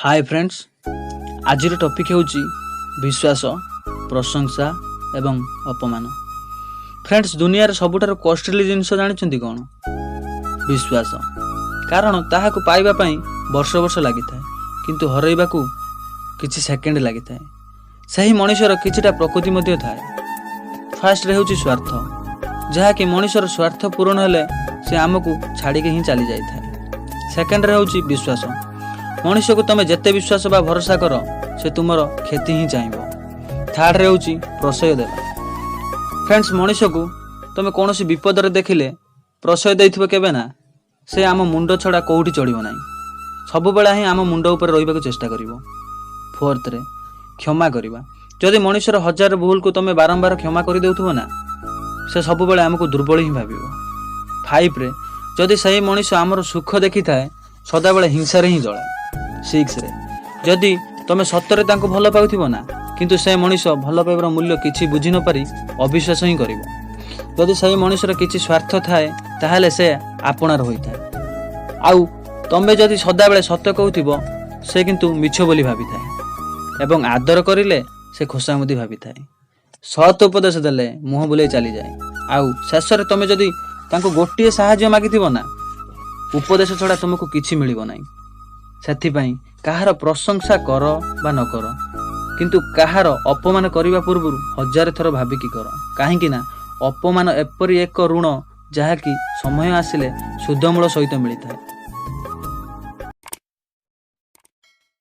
ହାଏ friends, ଆଜିର topic ହେଉଛି ବିଶ୍ୱାସ, ପ୍ରଶଂସା ଏବଂ ଅପମାନ। ଫ୍ରେଣ୍ଡସ୍, ଦୁନିଆର ସବୁଠାରୁ କଷ୍ଟଲି ଜିନିଷ ଜାଣିଛନ୍ତି କ'ଣ? ବିଶ୍ୱାସ। କାରଣ ତାହାକୁ ପାଇବା ପାଇଁ ବର୍ଷ ବର୍ଷ ଲାଗିଥାଏ, କିନ୍ତୁ ହରାଇବାକୁ କିଛି ସେକେଣ୍ଡ ଲାଗିଥାଏ। ସେହି ମଣିଷର କିଛିଟା ପ୍ରକୃତି ମଧ୍ୟ ଥାଏ। ଫାର୍ଷ୍ଟରେ ହେଉଛି ସ୍ୱାର୍ଥ, ଯାହାକି ମଣିଷର ସ୍ୱାର୍ଥ ପୂରଣ ହେଲେ ସେ ଆମକୁ ଛାଡ଼ିକି ହିଁ ଚାଲି ଯାଇଥାଏ। ସେକେଣ୍ଡରେ ହେଉଛି ବିଶ୍ୱାସ। ମଣିଷକୁ ତମେ ଯେତେ ବିଶ୍ୱାସ ବା ଭରସା କର, ସେ ତୁମର କ୍ଷତି ହିଁ ଚାହିଁବ। ଥାର୍ଡ଼ରେ ହେଉଛି ପ୍ରଶ୍ରୟ ଦେବା। ଫ୍ରେଣ୍ଡସ୍, ମଣିଷକୁ ତମେ କୌଣସି ବିପଦରେ ଦେଖିଲେ ପ୍ରଶ୍ରୟ ଦେଇଥିବ କେବେ ନା, ସେ ଆମ ମୁଣ୍ଡ ଛଡ଼ା କେଉଁଠି ଚଢ଼ିବ ନାହିଁ। ସବୁବେଳେ ହିଁ ଆମ ମୁଣ୍ଡ ଉପରେ ରହିବାକୁ ଚେଷ୍ଟା କରିବ। ଫୋର୍ଥରେ କ୍ଷମା କରିବା। ଯଦି ମଣିଷର ହଜାର ଭୁଲକୁ ତମେ ବାରମ୍ବାର କ୍ଷମା କରିଦେଉଥିବ ନା, ସେ ସବୁବେଳେ ଆମକୁ ଦୁର୍ବଳ ହିଁ ଭାବିବ। ଫାଇଭରେ ଯଦି ସେହି ମଣିଷ ଆମର ସୁଖ ଦେଖିଥାଏ, ସଦାବେଳେ ହିଂସାରେ ହିଁ ଜଳାଏ। ସିକ୍ସରେ ଯଦି ତମେ ସତରେ ତାଙ୍କୁ ଭଲ ପାଉଥିବ ନା, କିନ୍ତୁ ସେ ମଣିଷ ଭଲ ପାଇବାର ମୂଲ୍ୟ କିଛି ବୁଝି ନପାରି ଅବିଶ୍ୱାସ ହିଁ କରିବ। ଯଦି ସେହି ମଣିଷର କିଛି ସ୍ୱାର୍ଥ ଥାଏ, ତାହେଲେ ସେ ଆପଣାର ହୋଇଥାଏ। ଆଉ ତମେ ଯଦି ସଦାବେଳେ ସତ କହୁଥିବ, ସେ କିନ୍ତୁ ମିଛ ବୋଲି ଭାବିଥାଏ ଏବଂ ଆଦର କରିଲେ ସେ ଖୋସାମୁଦି ଭାବିଥାଏ। ସତ୍ ଉପଦେଶ ଦେଲେ ମୁହଁ ବୁଲେଇ ଚାଲିଯାଏ। ଆଉ ଶେଷରେ ତମେ ଯଦି ତାଙ୍କୁ ଗୋଟିଏ ସାହାଯ୍ୟ ମାଗିଥିବ ନା, ଉପଦେଶ ଛଡ଼ା ତୁମକୁ କିଛି ମିଳିବ ନାହିଁ। ସେଥିପାଇଁ କାହାର ପ୍ରଶଂସା କର ବା ନ କର, କିନ୍ତୁ କାହାର ଅପମାନ କରିବା ପୂର୍ବରୁ ହଜାରେ ଥର ଭାବିକି କର। କାହିଁକି ନା ଅପମାନ ଏପରି ଏକ ଋଣ, ଯାହାକି ସମୟ ଆସିଲେ ସୁଧମୂଳ ସହିତ ମିଳିଥାଏ।